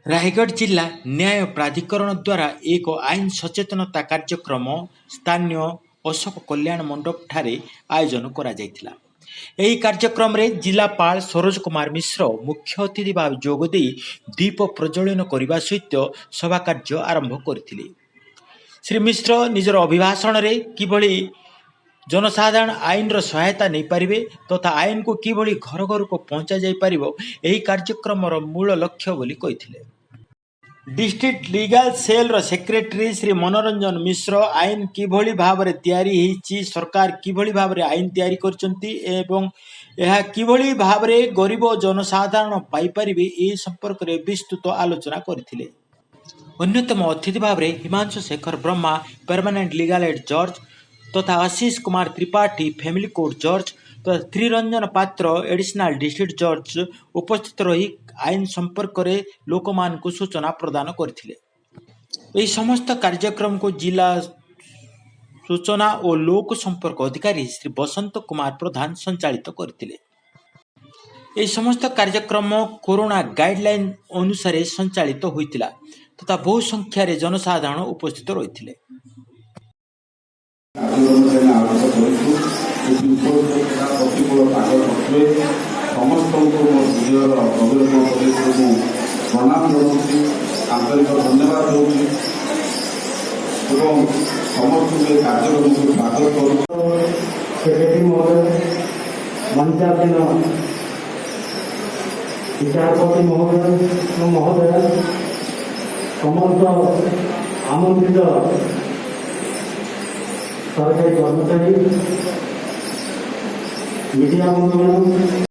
ରାୟଗଡ଼ ଜିଲ୍ଲା ନ୍ୟାୟ ପ୍ରାଧିକରଣ ଦ୍ୱାରା ଏକ ଆଇନ ସଚେତନତା କାର୍ଯ୍ୟକ୍ରମ ସ୍ଥାନୀୟ ଅଶୋକ କଲ୍ୟାଣ ମଣ୍ଡପଠାରେ ଆୟୋଜନ କରାଯାଇଥିଲା। ଏହି କାର୍ଯ୍ୟକ୍ରମରେ ଜିଲ୍ଲାପାଳ ସରୋଜ କୁମାର ମିଶ୍ର ମୁଖ୍ୟ ଅତିଥି ଭାବେ ଯୋଗଦେଇ ଦୀପ ପ୍ରଜ୍ୱଳନ କରିବା ସହିତ ସଭା କାର୍ଯ୍ୟ ଆରମ୍ଭ କରିଥିଲେ। ଶ୍ରୀ ମିଶ୍ର ନିଜର ଅଭିଭାଷଣରେ କିଭଳି ଜନସାଧାରଣ ଆଇନର ସହାୟତା ନେଇପାରିବେ ତଥା ଆଇନକୁ କିଭଳି ଘର ଘରକୁ ପହଞ୍ଚା ଯାଇପାରିବ, ଏହି କାର୍ଯ୍ୟକ୍ରମର ମୂଳ ଲକ୍ଷ୍ୟ ବୋଲି କହିଥିଲେ। District legal ସେଲ୍ର secretary Shri Manoranjan Mishra ଆଇନ କିଭଳି ଭାବରେ ତିଆରି ହେଇଛି, ସରକାର କିଭଳି ଭାବରେ ଆଇନ ତିଆରି କରିଛନ୍ତି ଏବଂ ଏହା କିଭଳି ଭାବରେ ଗରିବ ଜନସାଧାରଣ ପାଇପାରିବେ, ଏ ସମ୍ପର୍କରେ ବିସ୍ତୃତ ଆଲୋଚନା କରିଥିଲେ। ଅନ୍ୟତମ ଅତିଥି ଭାବରେ Himanshu Shekhar Brahma, permanent legal aid ଜଜ୍ ତଥା ଆଶିଷ କୁମାର ତ୍ରିପାଠୀ, ଫ୍ୟାମିଲି କୋର୍ଟ ଜଜ୍ ତଥା ତ୍ରିରଞ୍ଜନ ପାତ୍ର, ଏଡିସନାଲ ଡିଷ୍ଟ୍ରିକ୍ଟ ଜଜ୍ ଉପସ୍ଥିତ ରହି ଆଇନ ସମ୍ପର୍କରେ ଲୋକମାନଙ୍କୁ ସୂଚନା ପ୍ରଦାନ କରିଥିଲେ। ଏହି ସମସ୍ତ କାର୍ଯ୍ୟକ୍ରମକୁ ଜିଲ୍ଲା ସୂଚନା ଓ ଲୋକ ସମ୍ପର୍କ ଅଧିକାରୀ ଶ୍ରୀ ବସନ୍ତ କୁମାର ପ୍ରଧାନ ସଞ୍ଚାଳିତ କରିଥିଲେ। ଏହି ସମସ୍ତ କାର୍ଯ୍ୟକ୍ରମ କରୋନା ଗାଇଡଲାଇନ ଅନୁସାରେ ସଞ୍ଚାଳିତ ହୋଇଥିଲା ତଥା ବହୁ ସଂଖ୍ୟାରେ ଜନସାଧାରଣ ଉପସ୍ଥିତ ରହିଥିଲେ। କାର୍ଯ୍ୟକ୍ରମ ଆମେ ଆୟୋଜିତ କରିଛୁ। ଏଠି ଉପସ୍ଥିତ ଥିବା ପ୍ରତିକୂଳ ପାଗ ସତ୍ତ୍ୱେ ସମସ୍ତଙ୍କୁ ମୋ ହୃଦୟର ଗଭୀରତମ ପ୍ରଦେଶରୁ ମୁଁ ପ୍ରଣାମ ଜଣାଉଛି, ଆନ୍ତରିକ ଧନ୍ୟବାଦ ଦେଉଛି ଏବଂ ସମସ୍ତଙ୍କୁ ଏ କାର୍ଯ୍ୟକ୍ରମକୁ ସ୍ୱାଗତ କରୁଛି। ସେକ୍ରେଟାରୀ ମହୋଦୟ, ମଞ୍ଚାସୀନ ବିଚାରପତି ମହୋଦୟ ଏବଂ ମହୋଦୟ, ସମସ୍ତ ଆମନ୍ତ୍ରିତ ସରକାରୀ କର୍ମଚାରୀ, ମିଡ଼ିଆ ବନ୍ଧୁଗଣ।